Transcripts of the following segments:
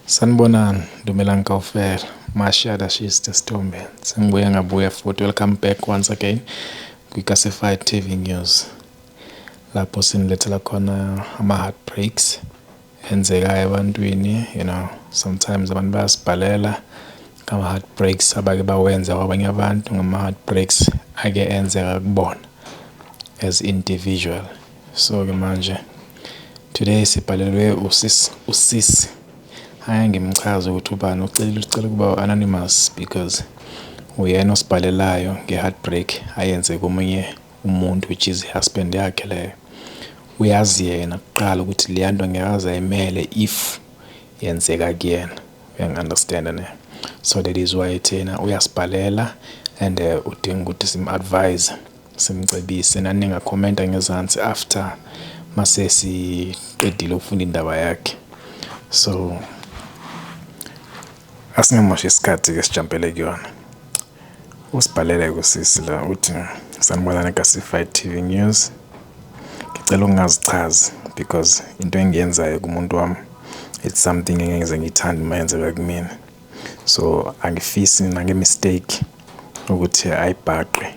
Sanibonani, dumelang kaofela. Mashada shiste Sithombe. Sengibuye ngabuya futhi. Welcome back once again kwi-Classified TV News. Lapho sinilethela khona ama-heartbreaks enzekayo ebantwini. Sometimes abantu bayasibhalela ngama-heartbreaks abake bawenza kwabanye abantu, ngama-heartbreaks ake enzeka kubona as individual. So-ke manje today sibhalelwe usisi. Hhayi, ngimchaze ukuthi ubani ucelile, ucela ukuba anonymous because uyena osibhalelayo nge-heartbreak ayenze komunye umuntu, which is i-husband yakhe leyo. Uyazi yena kuqala ukuthi leya nto ngeke aze ayimele if yenzeka kuyena. Uyangi-understand-a ne? So that is why thina uyasibhalela and udinga ukuthi sim-advise, simcebise. Nani ninga-comment-a ngezansi after mase siqedile ukufunda indaba yakhe. So asingamoshi isikhathi-ke, sijampele kuyona. Usibhalele kusisi la, uthi, "Sanibonani Classified TV News. Ngicela ukungazichazi because into engiyenzayo kumuntu wami, it's something engeke ngiyithande uma yenzeka kumina. So angifisi nange-mistake ukuthi ayibhaqe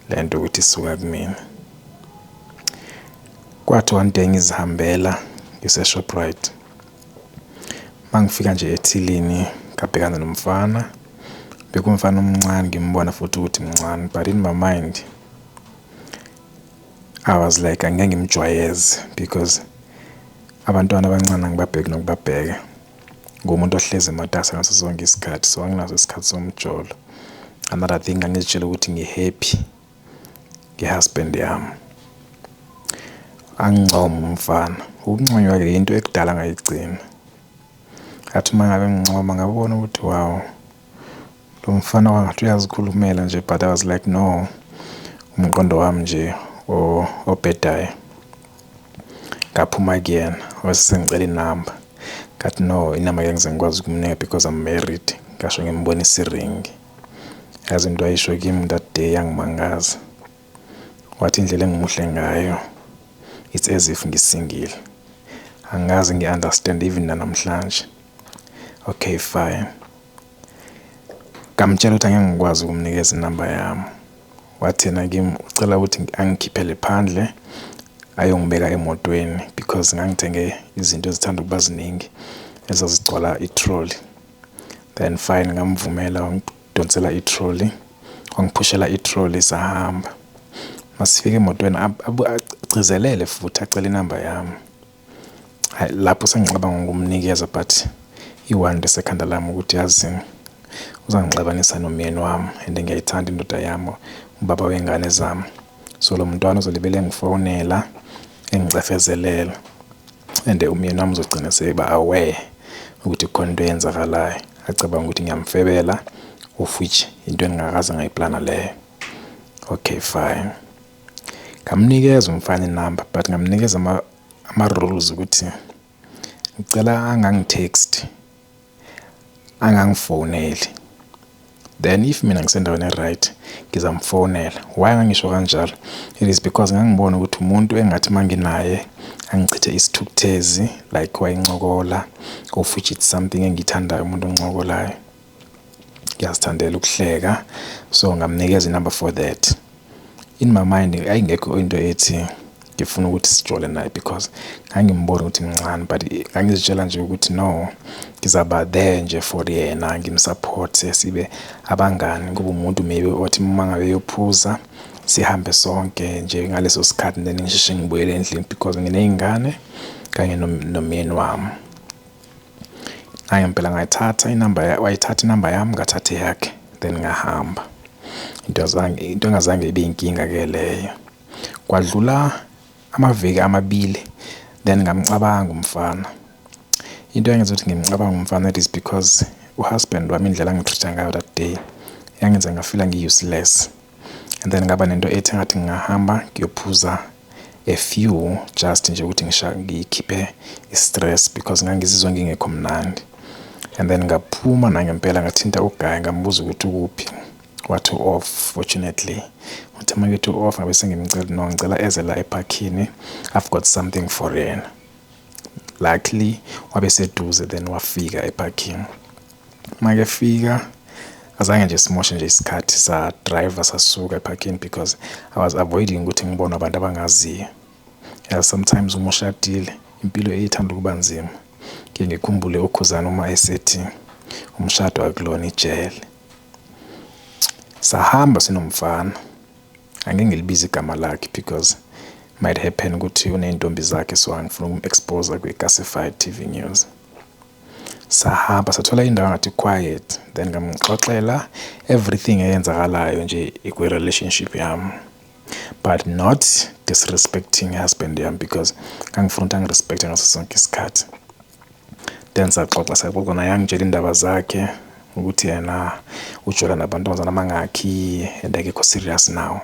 lento ukuthi isuka kumina. Kwathi one day ngizihambela ngise-Shoprite. Mangifika nje ethilini ngabhekana nomfana. Bekumfana omncane, ngimbona futhi ukuthi mncane, but in my mind I was like angeke ngimjwayeze because abantwana abancane angibabheki nokubabheka. Ngumuntu ohlezi ematasa ngaso sonke isikhathi, so anginaso isikhathi somjolo. Another thing, ngangizitshela ukuthi ngi-happy nge-husband yami. Angincoma umfana. Ukunconywa-ke into ekudala ngayigcina. Ngathi uma ngabe ngincoma ngabona ukuthi wow, lo mfana wangathi uyazikhulumela nje, but I was like, no, umqondo wami nje obhedayo. Ngaphuma kuyena, wase sengicela inamba. Ngathi no, inamba ngeke ngize ngikwazi ukumnika because I'm married. Ngasho ngimbonisa iringi. Yazi into ayisho kimi that day yangimangaza. Wathi indlela engimuhle ngayo, it's as if ngi-single. Angaze ngi-understand even nanamhlanje. Okay, fine. Ngamtshela ukuthi angeke ngikwazi ukumnikeza inamba yami. Wathi yena kimi ucela ukuthi angikhiphele phandle ayongibeka emotweni because ngangithenge izinto ezithanda ukuba ziningi ezazigcwala i-trolley. Then fine, ngamvumela, wangidonsela i-trolley, wangiphushela i-trolley, sahamba. Masifika emotweni agcizelele futhi acela inamba yami. Hhayi, lapho sengicabanga ukumnikeza, but i-one esekhanda lami ukuthi yazini, uzangixabanisa nomyeni wami and ngiyayithanda indoda yami, ubaba wey'ngane zami. So lo mntwana uzolibele engifonela engicefezelela and umyeni wami uzogcina seba aware ukuthi kukhona into eyenzakalayo, acabanga ukuthi ngiyamfebela, of which into engingakaze ngayiplana leyo. Okay, fine. Ngamnikeza umfana inamba, but ngamnikeza ama-rules ukuthi ngicela angangi-text, angangifoneli. Then if mina ngisendaweni e-right ngizamfonela. Why ngangisho kanjalo? It is because ngangibona ukuthi umuntu engathi manginaye angichithe isithukuthezi, like wayincokola, of which it's something engiyithandayo, umuntu oncokolayo. Ngiyazithandela ukuhleka, so ngamnikeza inamba for that. In my mind ayingekho into ethi ngifuna ukuthi sijole naye because ngangimbona ukuthi mncane, but ngangizitshela nje ukuthi no, ngizaba there nje for yena, ngim-support, sibe abangani, kube umuntu maybe othi uma ngabe eyophuza sihambe sonke nje ngaleso sikhathi, then ngisheshe ngibuyele endlini because nginey'ngane kanye nomyeni wami. Ngempela ngayithatha inamba, wayithatha inamba yami, ngathatha eyakhe, then ngahamba. Into engazange ibe inkinga-ke leyo. Kwadlula amaviki 2, then ngamcabanga umfana. Into eyangenza ukuthi ngimcabange umfana, it is because u-husband wami, indlela angi-treat-a ngayo that day yangenza nga-feel-a ngi-useless. And then ngaba nento ethi engathi ngingahamba ngiyophuza a few, just nje ukuthi ngikhiphe i-stress because ngangizizwa ngingekho mnandi. And then ngaphuma nangempela, ngathinta u-guy, ngambuza ukuthi ukuphi. Wathi off, fortunately. Wathi uma ngithi off, ngabe sengimcela, no, ngicela eze la ephakini, I've got something for yena. Luckily wabe seduze, then wafika e-parking. Makefika azange nje simoshe nje isikhathi, sa-drive sasuka e-parking because I was avoiding ukuthi ngibone abantu abangaziyo. Yeah, sometimes uma ushadile impilo ithanda ukuba nzima. Ngike ngikhumbule uKhuzani uma esethi umshado akulona ijele. Sahamba sinomfana, angeke ngilibize igama lakhe because might happen ukuthi uney'ntombi zakhe, so angifuni ukum-expose kwi-Classified TV News. Sahamba sathola indawo engathi quiet, then ngamxoxela everything eyenzakalayo nje kwi-relationship yami, but not disrespecting husband yami because ngangifuna ukuthi angi-respect-e ngaso sonke isikhathi. Then saxoxa saxoxa naye, angitshela indaba zakhe ukuthi yena ujola nabantombazana abangakhi and akekho serious now.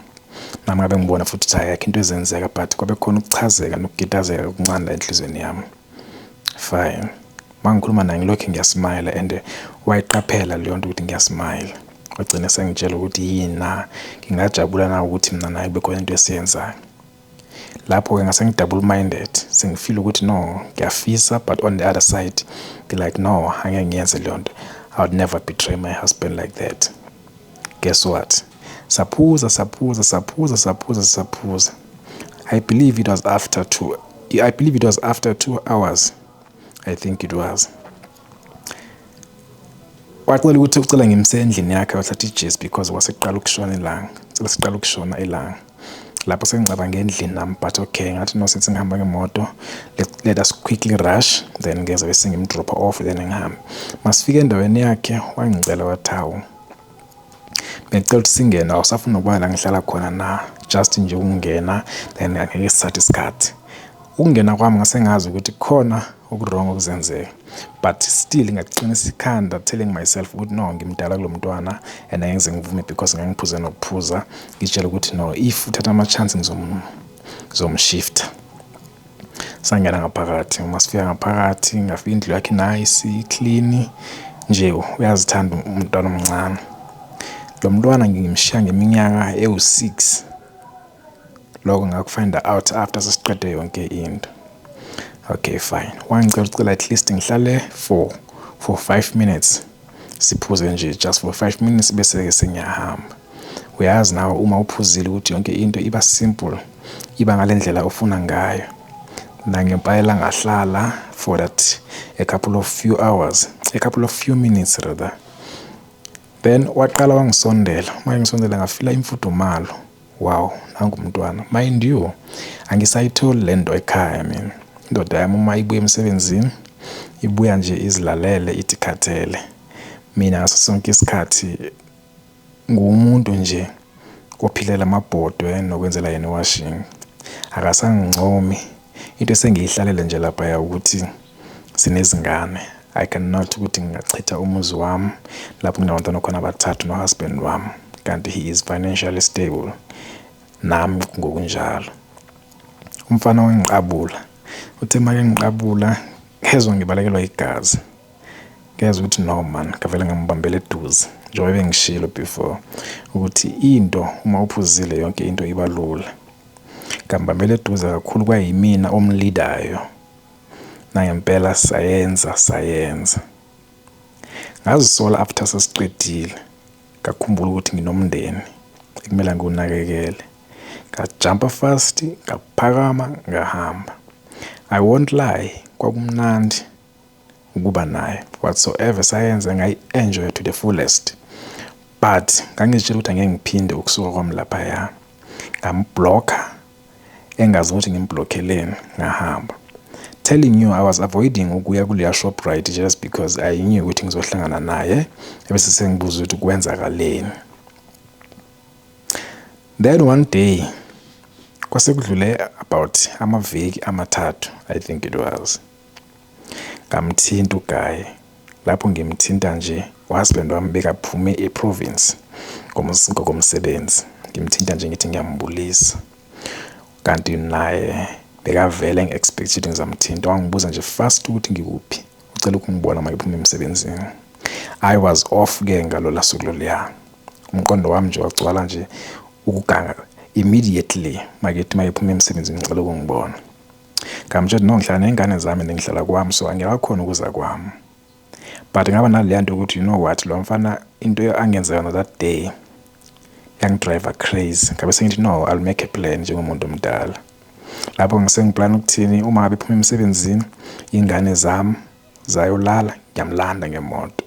Nami ngabe ngibona futhi ukuthi ayikho into ezenzeka, but kwabe khona ukuchazeka nokukitazeka okuncane la enhliziyweni yami. Fine, uma ngikhuluma naye ngilokhu ngiya-smile and wayiqaphela leyo nto ukuthi ngiya-smile. Wagcina sengitshela ukuthi yini na ngingajabula na ukuthi mina naye kube khona into esiyenzayo. Lapho-ke ngase ngi-double minded, sengi-feel ukuthi no, ngiyafisa, but on the other side be like, no, angeke ngiyenze leyo nto. I would never betray my husband like that. Guess what? Saphuza, saphuza, saphuza, saphuza, saphuza. I believe it was after 2 hours, I think it was. Wacela ukuthi ucela ngimse endlini yakhe wathatha ijezi because kwaseqala ukushona ilanga, cela siqala ukushona ilanga. Lapho sengicabanga endlini nami, but okay, ngathi no, since ngihamba ngemoto, let us quickly rush, then ngeza bese ngim-drop off, then ngihambe. Masifika endaweni yakhe wangicela wathi, hawu, bengicela ukuthi singene, awusafuna ukuba la ngihlala khona na, just nje ukungena, then angeke sithathe isikhathi. Ukungena kwami ngase ngazi ukuthi khona oku-wrong okuzenzeka, but still ngaqinisa ikhanda, telling myself ukuthi no, ngimdala kulo mntwana and angeke ngize ngivume because ngangiphuze nokuphuza. Ngitshela ukuthi no, if uthatha ama-chance ngizom-shifta. Sangena ngaphakathi. Uma sifika ngaphakathi, ngafika indlu yakhe nice, clean nje, uyazithanda umntwana omncane. Lo mntwana ngimshiya ngeminyaka ewu-6. Lokho ngaku-find out after sesiqede yonke into. Okay, fine. Wangicela, ucela at least ngihlale for 5 minutes, siphuze nje just for 5 minutes, bese-ke sengiyahamba. Uyazi nawe uma uphuzile ukuthi yonke into iba simple, iba ngale ndlela ofuna ngayo. Nangempela ngahlala for that a couple of few hours, a couple of few minutes rather. Then waqala wangisondela. Uma ngisondela nga-feel-a imfudumalo. Wow, nangu umntwana. Mind you, angisayitholi le nto ekhaya mina. Indoda yami uma ibuya emsebenzini ibuya nje izilalele, ithi khathele. Mina ngaso sonke isikhathi ngumuntu nje ophilela amabhodwe nokwenzela yena i-washing. Akasangincomi. Into esengiyihlalele nje laphaya ukuthi sinezingane. I cannot ukuthi ngingachitha umuzi wami lapho nginabantwana khona abathathu no-husband wami, kanti he is financially stable, nami ngokunjalo. Umfana wangiqabula. Uthe make ngiqabula ngezwa ngibalekelwa igazi, ngezwa ukuthi no man, ngavele ngambambela eduze njengoba bengishilo before ukuthi into uma uphuzile yonke into iba lula. Ngambambela eduze kakhulu, kwayimina om-lead-ayo. Nangempela sayenza sayenza. Ngazisola after sesiqedile, ngakhumbula ukuthi nginomndeni ekumele ngiwunakekele. Nga-jump-a fast, ngaphakama, ngahamba. I won't lie, kwakumnandi ukuba naye. Whatsoever sayenza ngayi-enjoy to the fullest, but ngangizitshela ukuthi angeke ngiphinde ukusuka kwami laphaya. Ngam-block-a engazi ukuthi ngim-block-eleni, ngahamba. Telling you, I was avoiding ukuya kuleya Shoprite just because I knew ukuthi ngizohlangana naye ebese sengibuza ukuthi kwenzakaleni. Then one day, kwase kudlule about amaviki 3, I think it was, ngamthinta u-guy. Lapho ngimthinta nje, u-husband wami bekaphume e-province ngokomsebenzi. Ngimthinta nje ngithi ngiyambulisa, kanti naye bekavele ngi-expect ukuthi ngizamthinta. Wangibuza nje fast ukuthi ngikuphi, ucela ukungibona uma ngiphuma emsebenzini. I was off-ke ngalola suku loluya. Umqondo wami nje wagcwala nje ukuganga. Immediately makethi mayephuma emsebenzini ngicela ukungibona. Ngamtshela, "No, ngihlala ney'ngane zami, ngihlala kwami, so angeke akhone ukuza kwami." But ngaba naleya nto ukuthi, you know what, lo mfana into angenza yona that day yangi-drive crazy. Ngabe sengithi, "No, I'll make a plan njengomuntu omdala." Lapho ngisengiplana ukuthini, uma ngabe ephuma emsebenzini, iy'ngane zami zayolala, ngiyamlanda ngemoto.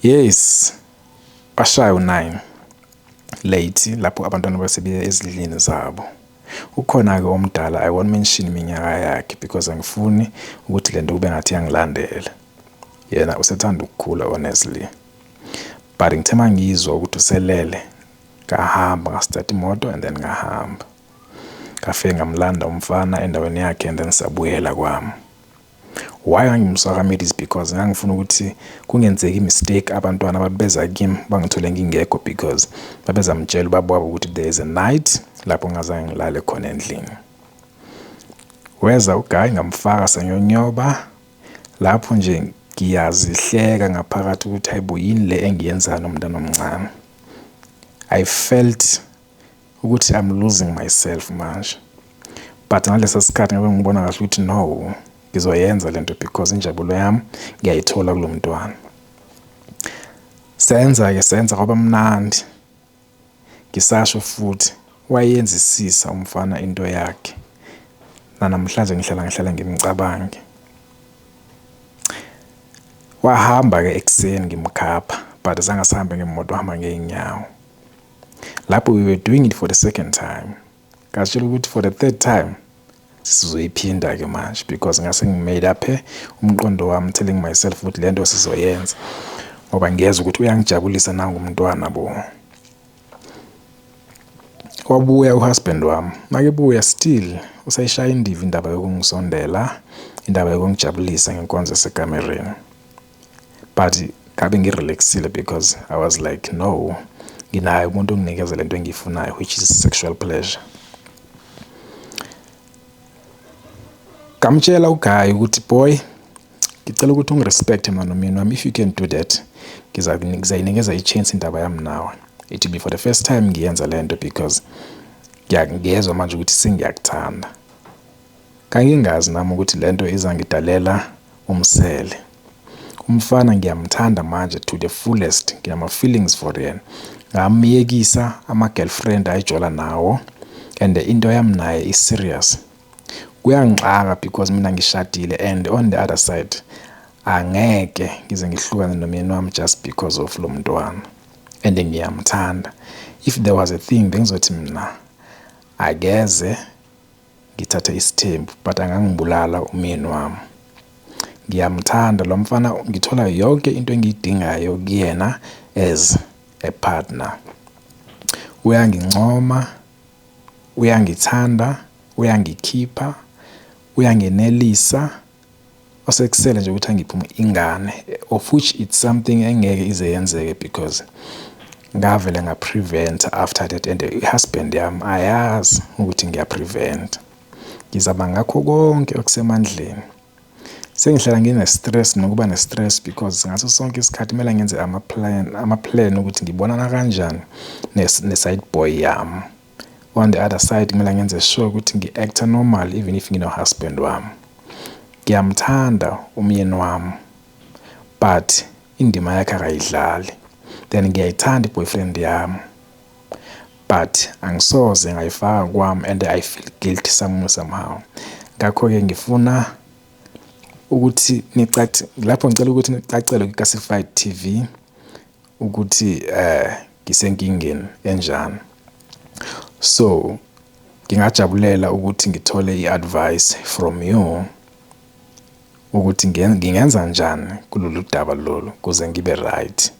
Yes, washaya u-9 late, lapho abantwana basebeya ezindlini zabo. Ukhona-ke omdala, I won't mention iminyaka yakhe because angifuni ukuthi lento kube ngathi iyangilandela. Yena usethanda ukukhula, honestly, but ngithe mangizwa ukuthi uselele, ngahamba ngasithatha imoto and then ngahamba, ngafike ngamlanda umfana endaweni yakhe and then sabuyela kwami. Why ngangimswakamile is because ngangifuna ukuthi kungenzeki i-mistake, abantwana abantu beza kimi bangithole ngingekho, because babezamtshela ubaba wabo ukuthi there is a night lapho ngingazange ngilale khona endlini. Weza u-guy, ngamfaka, sanyonyoba. Lapho nje ngiyazihleka ngaphakathi ukuthi, hayibo, yini le engiyenzayo nomntana omncane? I felt ukuthi I'm losing myself manje, but ngalesa sikhathi ngabe ngibona kahle ukuthi, no, ngizoyenza lento because injabulo yami ngiyayithola kulo mntwana. Senza-ke, senza, kwaba mnandi. Ngisasho futhi, wayenzisisa umfana into yakhe. Nanamhlanje ngihlala ngimcabange. Wahamba-ke ekuseni ngimkhapha, but zange sihambe ngemoto, wahamba ngey'nyawo. Lapho we were doing it for the second time. Ngazitshela ukuthi for the third time sizoyiphinda-ke manje, because ngase ngi-made up umqondo wami, telling myself ukuthi lento sizoyenza ngoba ngiyezwa ukuthi uyangijabulisa nangu umntwana bo. Wabuya u-husband wami. Makebuya, still usayishaya indiva indaba yokungisondela, indaba yokungijabulisa ngenkonzo yasekamereni. But ngabe ngi-relax-ile because I was like, no, nginaye umuntu onginikeza lento engiyifunayo, which is sexual pleasure. Ngamtshela u-guy ukuthi, "Boy, ngicela ukuthi ungi-respect mina nomyeni wami. If you can do that, ngizayinikeza i-chance indaba yami nawe. It will be for the first time ngiyenza lento because ngiyezwa manje ukuthi sengiyakuthanda." Kangingazi nami ukuthi lento izangidalela umsele. Umfana ngiyamthanda manje to the fullest, nginama-feelings for yena. Ngamyekisa ama-girlfriend ayijola nawo and into yami naye i-serious. Kuyangixaka because mina ngishadile and on the other side angeke ngize ngihlukane nomyeni wami just because of lo mntwana, and ngiyamthanda. If there was a thing, bengizothi mina akeze ngithathe isithembu, but angangibulala umyeni wami. Ngiyamthanda lo mfana, ngithola yonke into engiyidingayo kuyena as a partner. Uyangincoma, uyangithanda, uyangikhipha, uyangenelisa. Osekusele nje ukuthi angiphe ingane, of which it's something engeke ize yenzeke because ngavele nga-prevent after that, and i-husband yami ayazi ukuthi ngiya-prevent. Ngizama ngakho konke okusemandleni. Sengihlala ngine-stress nokuba ne-stress because ngaso sonke isikhathi kumele ngenze ama-plan ukuthi ngibonana kanjani ne-side boy yami. On the other side, kumele ngenze sure ukuthi ngi-act-a normal even if ngino-husband wami. Ngiyamthanda umyeni wami, but indima yakhe akayidlali. Then ngiyayithanda i-boyfriend yami, but angisoze ngayifaka kwami and I feel guilty somehow. Ngakho-ke ngifuna ukuthi lapho ngicela ukuthi nicacele kwi-Classified TV ukuthi ngisenkingeni enjani. So ngingajabulela ukuthi ngithole i-advice from you ukuthi ngingenza njani kulolu daba lolu kuze ngibe right.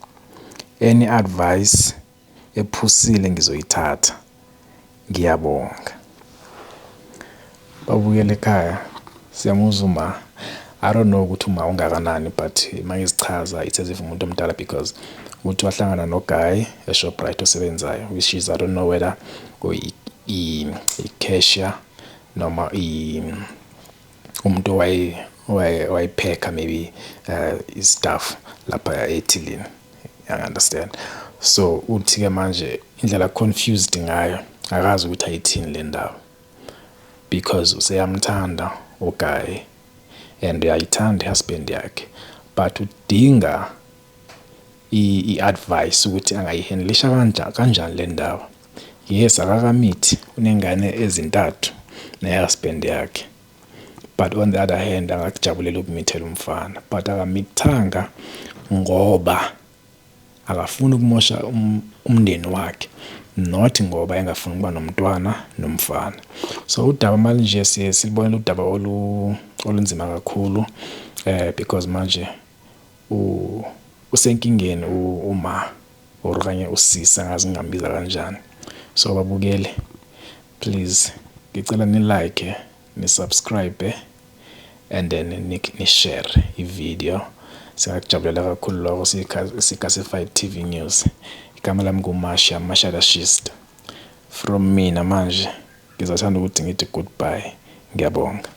Any advice ephusile ngizoyithatha. Ngiyabonga. Babukele ekhaya, siyamuzwa uma. I don't know ukuthi uma ungakanani, but mangizichaza it's as if umuntu omdala, because uthi wahlangana no-guy e-Shoprite osebenzayo, which is, I don't know whether i-cashier noma umuntu owayiphekha, maybe i-staff lapha ethilini, you understand? So uthi-ke manje indlela confused ngayo, akazi ukuthi ayithini le ndaba. Because useyamthanda uguy and uyayithanda i-husband yakhe, but udinga i-advice ukuthi angayihandlisha kanjani le ndaba. Yes, akakamithi, unengane ezintathu ne-husband yakhe, but on the other hand angakujabulela ukumithela umfana, but akamithanga ngoba akafuni ukumosha umndeni wakhe, not ngoba engafuni ukuba nomntwana nomfana. So udaba manje siye silibonela udaba olunzima kakhulu, because manje usenkingeni uma or okanye usisi, angazi ngingambiza kanjani. So babukeli, please ngicela ni-like, ni-subscribe and then ni-share i-video. Singakujabulela kakhulu lokho. Sikasified TV News, igama lami nguMasha Mashadashist. From mina manje ngizothanda ukuthi ngithi goodbye, ngiyabonga.